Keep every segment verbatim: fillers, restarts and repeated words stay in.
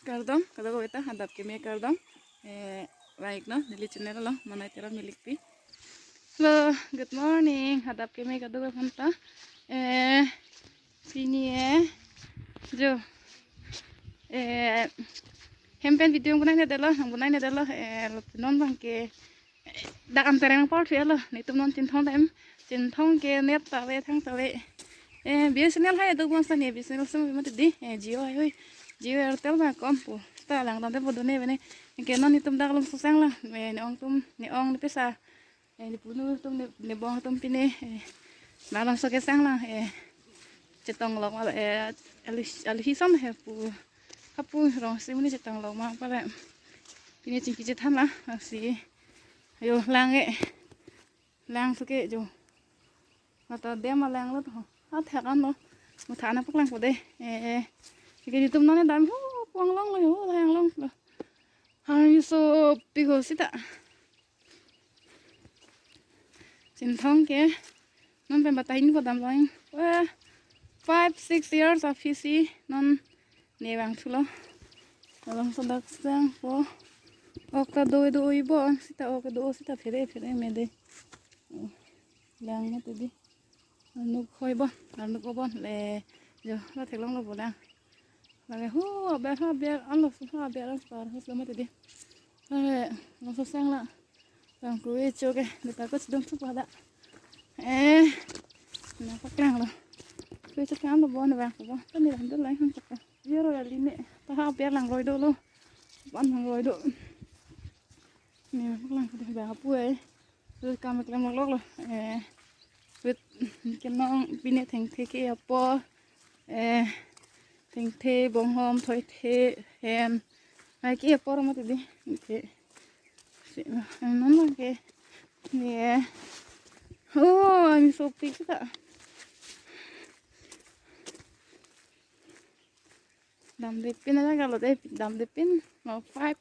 Kardom, kadokave ta, adap keme kardom. Eh, like non, neli channel lo, Manai Teron Milikpi. Hello, good morning. Adap keme kadokave aphanta. Eh, pini eh, jo. Eh, hem pen video bonai ne detlo, bonai ne detlo. Eh, lo non abang ke dak an tereng por thulo, netum non Chinthong dam. Chinthong ke net ta ave, thang ta ave. Eh, B S N L hai do bangsa ne, B S N L sim mati di. Eh, Jio hai hoi. Jio Airtel ba kom pu. Ta lang tangte bodo ne bene. Ke non netum dak alongso sang lang. Eh, ne-ong atum, ne-ong ne pesa. Eh, ne punu atum, ne, ne bong atum pine. Eh, la alongso ke sang lang. Eh, chetong lok ma, eh, alu, alu hi som he pu. Hapu rong si muni chetong lok ma pale. Pine chingki chethan la, si. Ayo, lang e. Lang suke jo. Mata dam alang lo to. Athak an lo. Mutha na paklang ko de. Eh, eh. Ke netum non ne dam ho pang long lo ho lang long lo. Hai so pi ho sita. Chinthong ke. Non pen batahin ko dam lo. Wah. Five, six years of P C. Non ne vangthulo. Alongso dak sang po. Ok ta do do oi bo, sita ok do sita phere phere me de. Oh, lang mati di. Arnuk hoi bo, arnuk obon le jo la theklong lo bo lang. Lake hu aber ha aber an lo su ha aber an par hus lo mati di. Lake alongso sang la. Lang ku e cho ke, de ta ko chidong su pada. Eh, na paklang lo. Ku e cho ke an lo bo na vang ko bo. Ta ne lang do lai hang ko. Biar ya line. Ta ha biar lang roi do lo. Ban lang roi do. Ne lang ko de ba pu e. Lut kam klem lok lo. Eh. Lut ke non pine thengthe ke apor. Eh. Thengthe bonghom thoithe hem. Ai ke apor mati di. Ke. Si, non lang ke. Ne. Oh, ami sopik ta. Damde pin aja kalo de, damde pin. Mau five,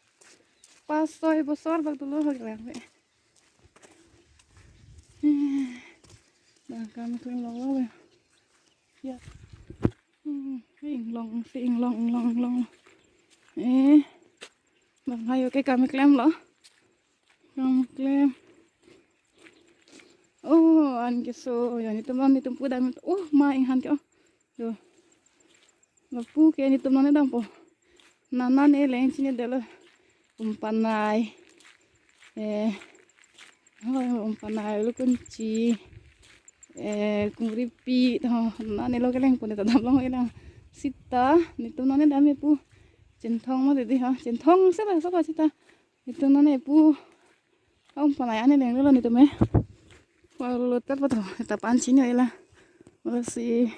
pas soi bosor bak dulu hoi lang be. Bang kam klem lo lo be. Ya. Hmm, inglong, si inglong, inglong, inglong. Eh. Bang hayo ke kam klem lo. Kam klem. Oh, an ke so, ya netum an netum pu dam. Oh, ma inghan ke oh. Yo. Lapu ke netum non ne dampo. Nana ne leng chini detlo. Umpanai. Eh. Hoi, umpanai lukunchi. Eh, kumripi. Ho, nana ne lo keleng pu ne ta damlong elang. Sita, netum non ne dam pu. Chinthong mati di ha. Chinthong seta, seta sita. Netum non ne pu. Umpanai ane leng lo netum e. Wah, lo tet pato. Ta pan chini ela. Wala si.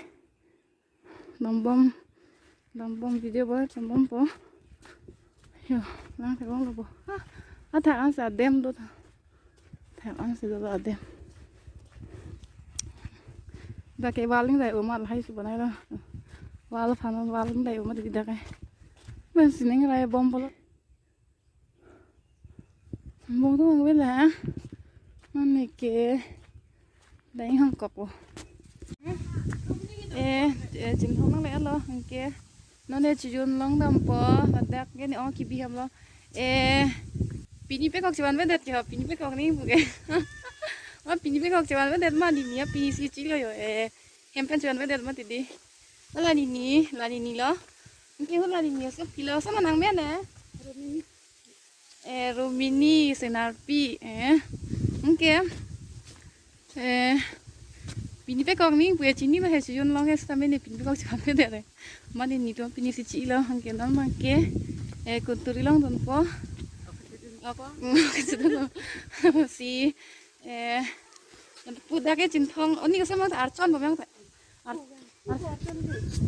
Dambom, dambom video bo, dambom po. Yo, lang theklong lo bo. Ah, athak an sa dam do ta. Thak an si do ta dam. Dak ke wall ingdai oma lahai si bonai lo. Wall aphan wall ingdai oma di dak ke. Ban sining rai bom polo. Bong tu ang bela. Mane ke. Dai hang kok po. Eh, eh, Chinthong nangle lo, anke. Non ne chijun long dampo, ladak ke ne-ong kibi hem lo. Eh, pini pekok chivan vedet ke ho, pini pekok ni buke. Ma pini pekok chivan vedet ma nini ya pini si chilo yo. Eh, hem pen chivan vedet mati di. Ma la nini, la nini lo. Anke ho la nini so pilo so manang me ne. Eh, Rumini Senarpi, eh. Anke. Eh, pini pekok ni, pu chini lo he chijun long he sita mene pini pekok chivan vedet re. Mane netum pini si chilo, anke non abang ke. Eh, kunturi longdunpo. Ako? Si, eh, pu dak ke Chinthong, oni kosonma ta Archon bo meng ta. Ar-, ar-,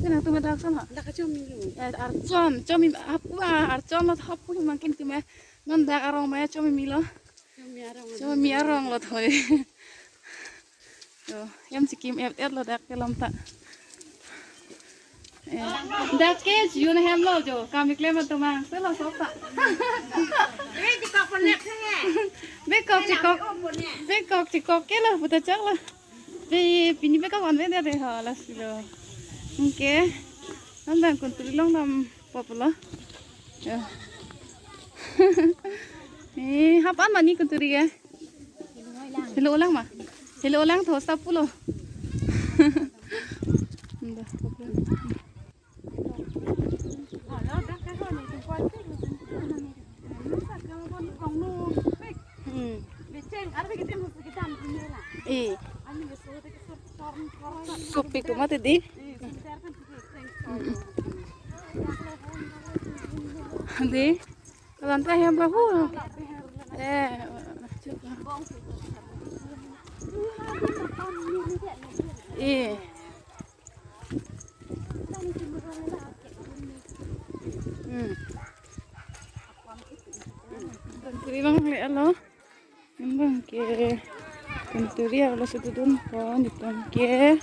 kena tu mata sama. Dak kacau minggu. Eh, Archon, chomi, apu, ah, Archon lo hapu mangkin tu me. Non dak arong me chomi milo. Chomi arong. Chomi arong lo thoi. Yo, em chikim em et lo dak ke lam ta. Eh, dak ke chijun hem lo jo, kam klem atum mang, se lo sok ta. Eh, chikok panek se. Bekok chikok. Bekok chikok ke lo, puta chak lo. Pe, pini pekok an vedet re ho, lasi lo. Anke. Nandang kunturi long dampo pulo. Ya. Eh, hap-an mani kunturi ke? Helo lang ma? Helo lang to, stop pulo. Nda, stop pulo. Hmm. Eh. Supik tu mati di. Di. Kalan terakhir berapa? Eh. Eh. Hmm. Kunturi bang le alo. Bang ke kunturi alo sududun pon di bang ke.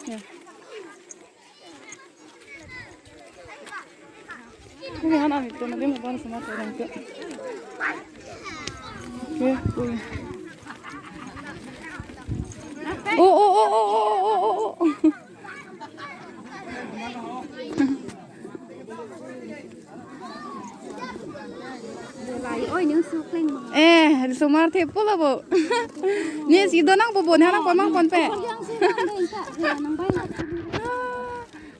Ya. Ini anak itu nanti mau bang sama orang tu. Oke, oke. Oh, oh, oh. Oi, nung sukleng ma. Eh, sumar thepo la bo. Ni si do nangpo bo, ni nangpo nangpon pe.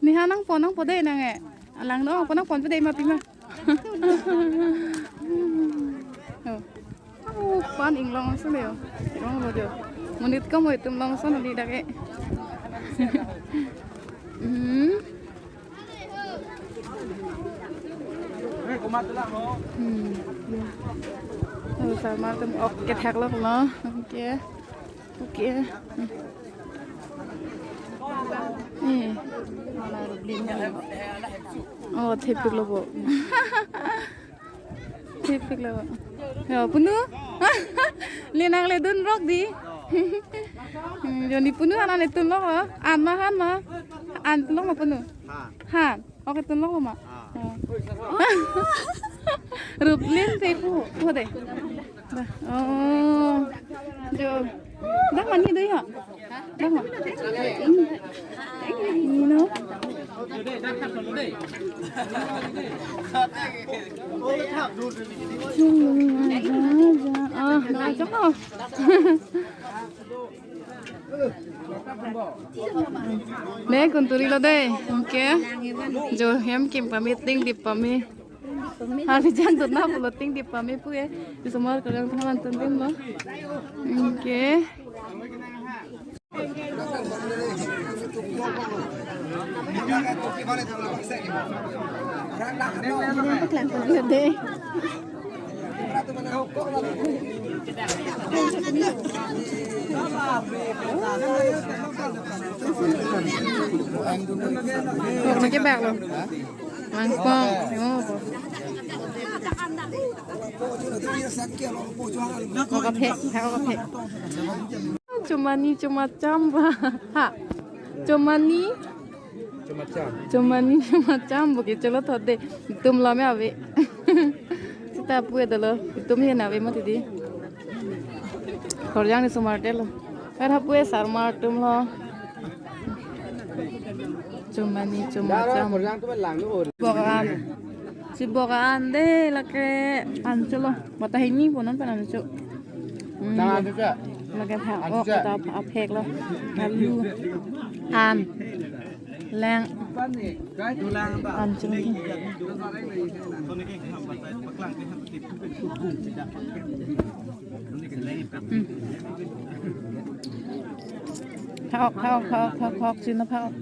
Ni nangpo nangpo de nang eh. Alang do nangpo nangpon pe de ma pima. Oh. Oh, pan inglong ason yo. Inglong lo jo. Monit kamo itum long ason di dak eh. Hmm. Hmm. Oh, sama tum ok kethak lo lo. Oke. Oke. Hmm. Oh, thepik lo bo. Thepik lo. Ya, punu. Li nangledun rok di. Hmm, joni punu anan le tunlok lo. An ma, han ma. An tunlok ma punu. Han. Han. Oke, tunlok lo ma. Ah. Oh. Ruplin te pu, pu de. Dah. Oh. Jo. Dah mani dei ha. Dah ma. Ini no. Ah, dah jok. Ne kunturi lo dei. Oke. Jo hem kim pame ting di pame. Hari jan tun na pulo ting di pame pu eh. Di somar kerang tun man tun tim lo. Oke. Dei. Oke, bak lo. Langpong, oh. Oke, oke. Chomani chomacham ba. Ha. Chomani. Chomacham. Chomani chomacham bo ke cholo thot de. Itum lame ave. Sita pu dolo. Itum he na ave mati di. Horjang ni sumar telo. Kar hapu e sarmar atum lo. Chomani chomacham. Bokan. Si bokan de lake ancho lo. Bata hini ponon pan ancho. Hmm. Lake phak ok ta aphek lo. Alu. An. Lang. An chungi. Hmm. Phak, phak, phak, phak, phak, china phak.